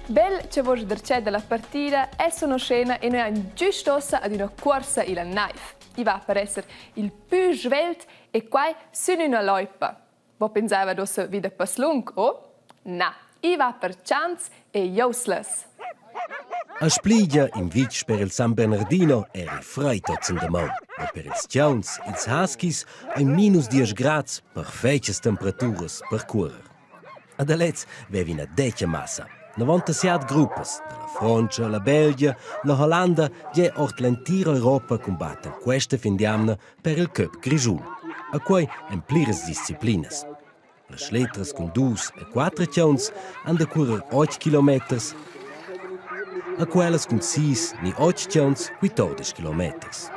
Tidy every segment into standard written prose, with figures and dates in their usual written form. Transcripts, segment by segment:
Bel che vos dercè dalla partida è sono scena e noi han giust ossa ad üna cuorsa illa naiv. I va per esser il pü svelt e quai sün üna loipa. Vo pensava d'ossa vi da passlung, o? Na, i va per chants e jouslas. A Spligia, in vitg sper il San Bernardino, eri freid oz in damaun. Ma per ils tgauns, ils huskies, ein minus diesch grads perfetgas temperaturas per cuorer. Ad lez veva ina detga massa. 97 gruppas dalla Frontscha, la Belgia, la Hollanda gie ord l'entira Europa cumbattan questa fin d'jamna per il cup grischun. A quei en pliras disciplinas. Las letras cun dus e quatter tgauns han da currer 8 kilometers, a quellas cun sis ni otg tgauns 14 kilometers.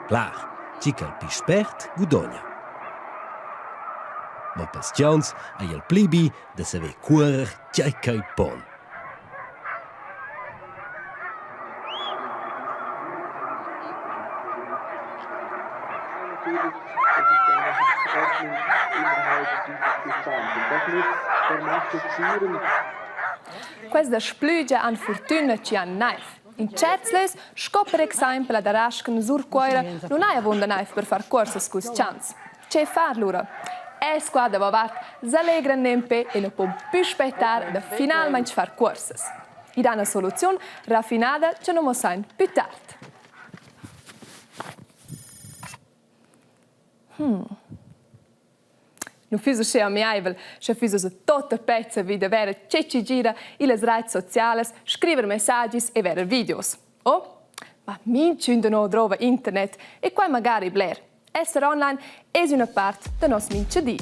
Clar, tgi ch'el pli spert gudogna. Mo pels tgauns ei el pli bi da saver cuorer tgei ch'ei pon. Questa splügia han furtüna chi han naiv. In tscherts lös, sco per exaimpel ad Araschgen sur Cuoira, nun hai avunda naiv per far cuorsas culs chans. Che far lura? E squadra davovart s'allegran nempe e nu pon pü spettar da finalmaing far cuorsas. I dà üna soluziun raffinada cha nu muossain pü tard. Hmm. Nu füss uschè amiaivel, sche füss ussa tota pezza vi da vera che chi gira illas raits socialas, scriver messagis e verer videos. Oh, ma minchün da no drova internet e quai magari bler. Esser online es üna part da nos minchadi.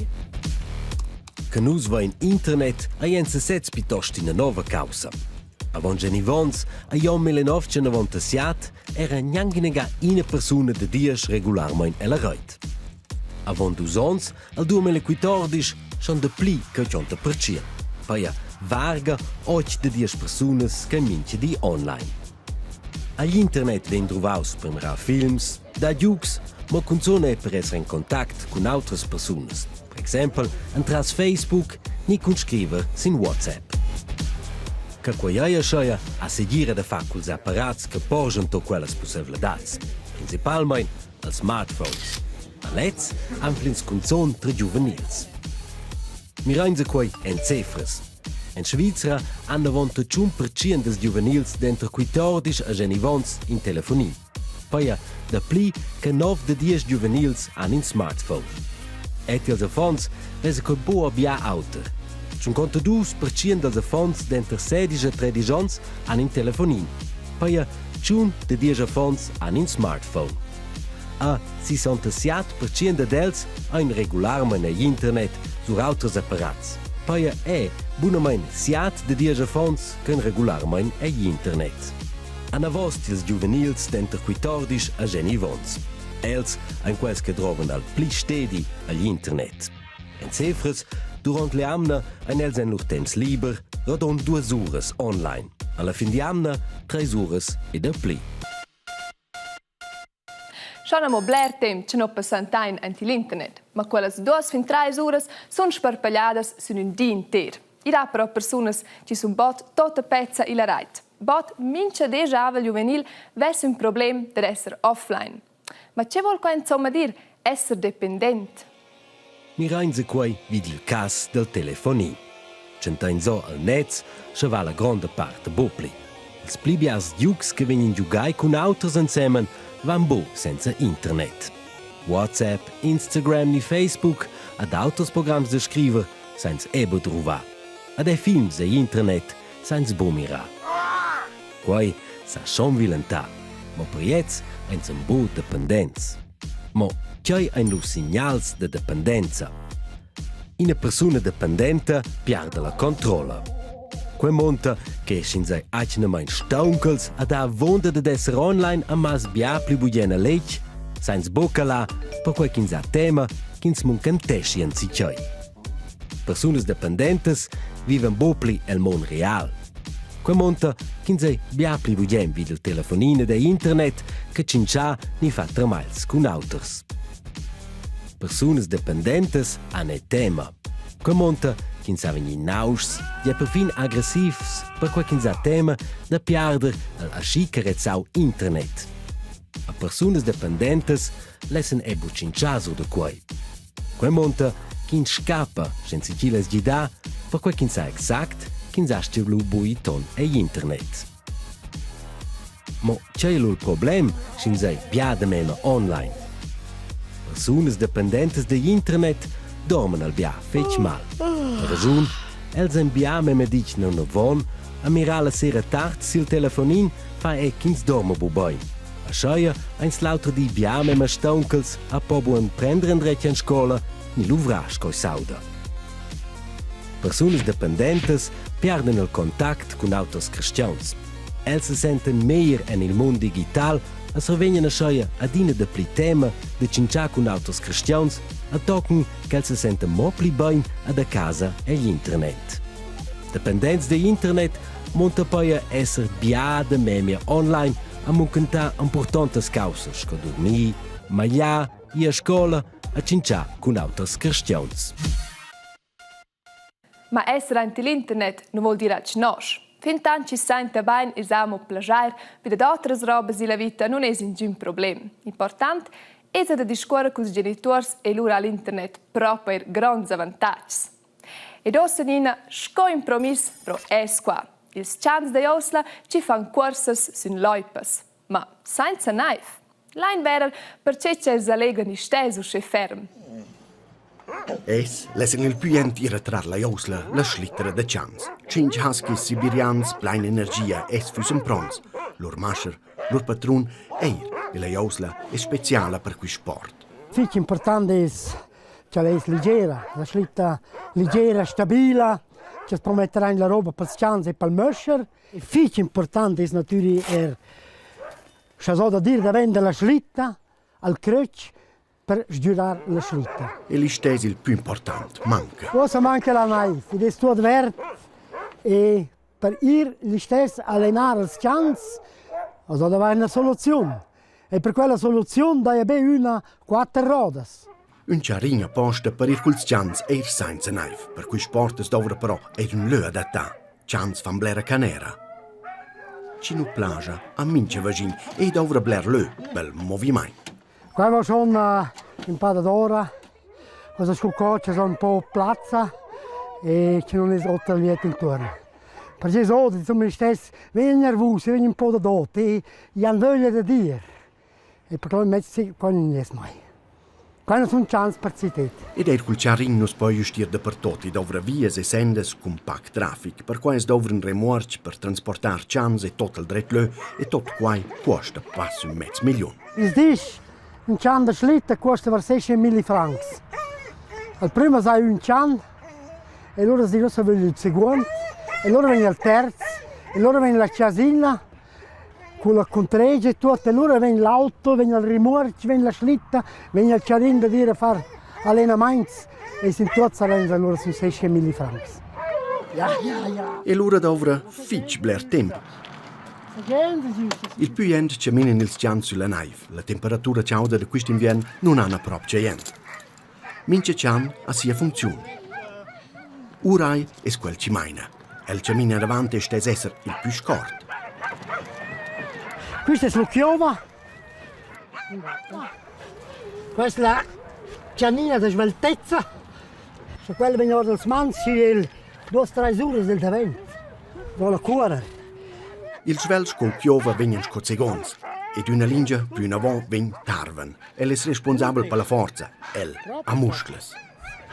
Che nus vain internet ei en sesez piuttost ina nova caussa. Avon genivons, agl onn 1997, era gnanc inaga ina persuna da diesch regularmein ella reit. Avon dus onns, al 2014, schon dapli che 80%. Peia varga 8 da diesch persunas che mintga di online. Agl internet vegn druvaus per mirar films, da giugs, mo cunzun er per esser en contact cun autras persunas, per exempel entras Facebook ni cun scriver sin WhatsApp. Che quei ei aschia ha segira da far culs apparats che porschan tut quellas pusseivladads, principalmein als smartphones. A lez anfl'ins cunzun tra giuvenils. Mirein se quei en cefras. En Svizra han avon tschun pertschien dils giuvenils denter 14 e genivons in telefonin. Peia dapli che 9 de 10 giuvenils han in smartphone. Et ils affons vesa quei buca bia auter. 52% dals affons denter 16 e 13 onns han in telefonin. Peia tschun de diesch affons han in smartphone. A 67% dad els ein regularmein egl internet sur auters apparats. Peia è bunamain siat de diesch affons ch'ein regularmein egl internet. Anavos dils giuvenils denter 14 a genivons. Els ein quels che drovan al pli stedi agl internet. En cefras, duront l'jamna ein els en lur temps liber rodund duas uras online. Alla fin d'jamna treis uras e dapli. Schon amo bler temp cha no passantain aint il internet, ma quellas duos fin trais uras sun sparpagliadas sün ün di inter. I dà però persunas chi sun bod tuotta pezza illa rait. Bod mincha desch-avel giuvenil vess ün problem dad esser offline. Ma che vuol quai insomma dir esser dependent? Mirainsa quei vid il cass dal telefonin. Tschentein so al nez, sche va la gronda part buc pli. Ils pli biars giugs che vegnan giugai cun auters ensemen van buc senza internet. WhatsApp, Instagram ni Facebook ad auters programs da scriver sainz ebo druvar. Ad è films e internet sainz buc mirar. Quei sa schon vilentar, mo per gliez ein san buc dependents. Mo tgei ein lur signals da dependenza? Ina persuna dependenta piarda la controlla. Quei munta che sch'ins ei atgnamein staunchels ad ha avunda dad esser online a mas bia pli bugen a letg, sainz buca là, perquei ch'ins ha tema ch'ins munchenteschi enzatgei. Persunas dependentas vivan buc pli el mund real. Quei munta ch'ins ei bia pli bugen vid il telefonin ed internet che tschintschar ni far termagls cun auters. Persunas dependentas han ei tema. Quei munta ch'ins sa vegnir nauschs, gie perfin aggressivs, perquei ch'ins ha tema da piarder el aschi carezau internet. A persunas dependentas lessen ei buc tschintschar sur da quei. Quei munta ch'ins scappa senza chi less gidar, perquei ch'ins sa exact ch'ins astga lu buc ton egl internet. Mo tgei ei lu il problem, sch'ins ei bia da memia online? Persunas dependentas digl internet dorman al bia fetg mal. La raschun? Els ein bia memia ditg neunavon a mirar la sera tard sil telefonin fa ei ch'ins dorma buc bein. Ascheia eins l'auter di bia memia staunchels a po buc prender endretg en scola ni luvrar sco sauda. Persunas dependentas piardan il contact cun auters cristians. Els se sentan meglier en il mund digital e survegnan ascheia adina dapli tema da tschintschar cun auters cristians a tochen ch'els se sentan mo pli bein ad a casa egl internet. Dependents digl internet munta poi esser bia da memia online a munchentar impurtontas caussas sco durmir, magliar, ir a scola e tschintschar cun auters cristians. Ma esser aint il internet nu voul dir alch nosch. Fintant chi's sainta bain es amo plaschair vi dad otras robas illa vita nun es ingün problem. Important esa da discuorrer culs genituors e lura al internet propa eir gronds avantatgs. Ed uossa Nina, sco impromiss pro es qua. Ils chans da Josla chi fan cuorsas sün loipas. Ma sainza naiv. Lain verer perche ch'els allegran istess uschè ferm. Es lessan il pü jent ir a trar la jousla, la schlittera da chans. Tschinch huskies sibirians plain energia es füssen pronts. Lur mascher, lur patrun eir e la jousla es speciala per quist sport. Fich important es cha l'es ligera, la schlitta ligera, stabila, cha's po metter aint la roba pels chans e pel möscher. Fich important es natüri eir Scha so da dir davent da la schlitta al crötsch per sgürar la schlitta. E listess il pü important manca. Uossa manca la naiv, id es tuot verd e per ir listess allenar els chans as ho d'avair üna soluziun. E per quella soluziun daja be üna quatter rodas. Ün charin aposta per ir culs chans eir sainza naiv. Per quist sport as douvra però eir ün lö adattà. Chans fan blera canera. Chi nu plaja a mincha vaschin e douvra bler lö pel movimaint. Qua va schon ün pa dadora, cosa scu co cha so ün po plazza e chi nun es oter viet intuorn. Perche so, insomma, istess vegn nervus, vegn ün po dadot e i han vöglia da dir. E perquai mezzi qua nun es mai. Qua non sun chans per cited. Ed eir cul charrin nu's po güstir dapertot. I douvra vias e sendas cun pac trafic. Perquai as douvra ün remuorch per transportar chans e tot al dret lö e tot quai cuosta pass ün mez milliun. Ils disch ün chan da schlitta cuosta var 600.000 francs. Al prüm as ha ün chan e lura as disch ussa vögl il seguond e lura vegn il terz e lura vegn la chasina Culla cuntregia e tuot e lura vegn l'auto, vegn il rimorch, vegn la schlitta, vegn il charin dad ir a far allenamaints e sin tuot salenza lura sun 600 francs. Ja, ja, ja. E lura douvra fich bler temp. Il pü jent chaminan ils giants sülla naiv. La temperatura chauda da quist inviern nun hana propcha jent. Mincha chan ha sia funcziun. Urai es quel chi maina. El chamina davant e stess esser il pü scort. Questa es l'Ucchiova. Questa è la giannina da sveltezza. Sche quella vegn or dals mans, schi el duos trais uras del davent. Vola cuorer. Ils svels cun chiova vegnan sco seguonds ed üna lingia plünavant vegn Tarven. El es responsabel per la forza. El ha musclas.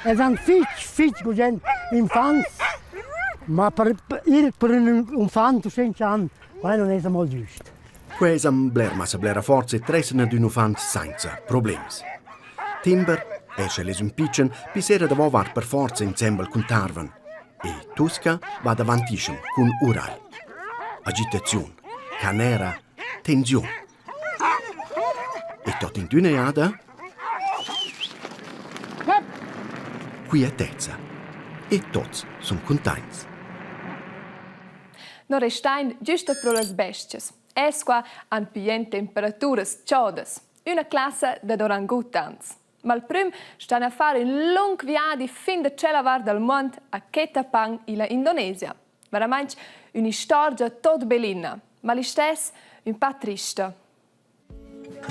Els han fich, fich gugent infants, ma per ir per ün uffant uschè chan, quai non es amo giüst. Quai es am bler massa blera forza e tressan ad ün uffant sainza problems. Timber, er sch'el es ün pitschen, pissera davo vart per forza insembel cun Tarvan. E Tusca va davantischem cun Ural. Agitaziun, canera, tensiun. E tot in d'üna jada quietezza. E tots sun cuntaints. No restain güsta pro las bes-chas. Es qua han pien temperaturas chodas. Üna classa dad orangutans. Ma il prüm stan a far ün lung viadi fin da tschella vart dal muond a Ketapang illa Indonesia. Veramaing ün'istorgia tot bellina, ma listess ün pa trista.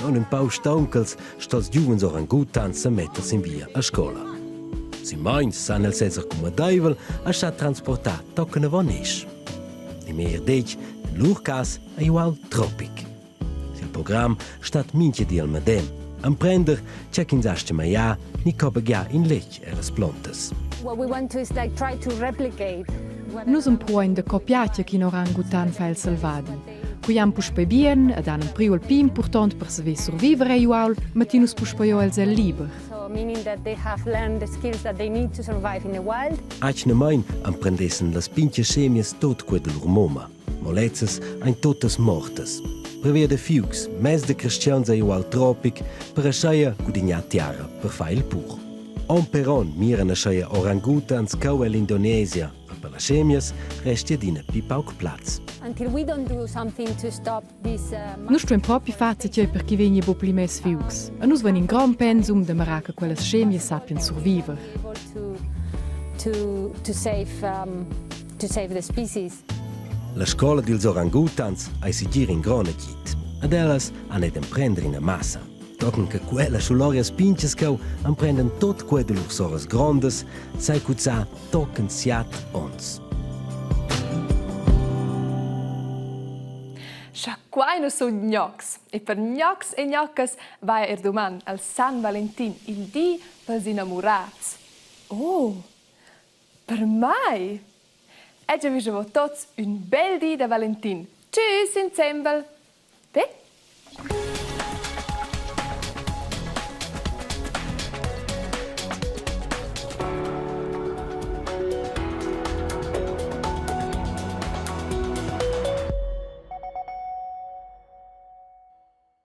Aunc ün pau staunchels stals giuvens orangutans semetter sin via a scola. Silmeins san els esser cumadeivel a schar transportar tochen avon esch. Ni meglier detg, en lur cass ei ual tropic. Sil program stat mintga di al medem. Emprender tgei ch'ins astga magliar ni co baghiar in letg ellas plontas. What we want to is like try to replicate Nus empruein da copiar tgei ch'in orangutan fa el selvadi. Quei han puspei bien ed han empriu il pli impurtont per saver surviver egl uaul, mettin nus puspei els el liber. So meaning that they have learned the skills that they need to survive in the wild. Atgnamein emprendessen las pintgas semias tot quei da lur moma. Mo lezzas ein tuttas mortas. Previa da fiugs, mez da cristians ei ual tropic per ascheia gudignar tiara per far il pur. On per on miran ascheia orangutans cheu ell'Indonesia, ma per las scemias resti adina pli pauc plaz. Until we don't do something to stop this uh, Nus stuein propi far zatgei per ch'i vegni buc pli mess fiugs. E nus vein in grond pensum da mirar che quellas scemias sappien surviver. To, to, to save um, to save the species. La scola dils orangutans ei segir in grond agid. Ad ellas han ei d'emprender ina massa. Tochen che quellas schulorias pintgas cheu emprendan tot quei da lur soras grondas, sai cuzzar tochen siat onns. Scha quai nu sun gnocs. E per gnocs e gnoccas vaja eir duman al San Valentin, il di pels inamurats. Oh, per mai? Ed eu giavüsch a vo tuots ün bel di da Valentin. Tschüss insembel! Be!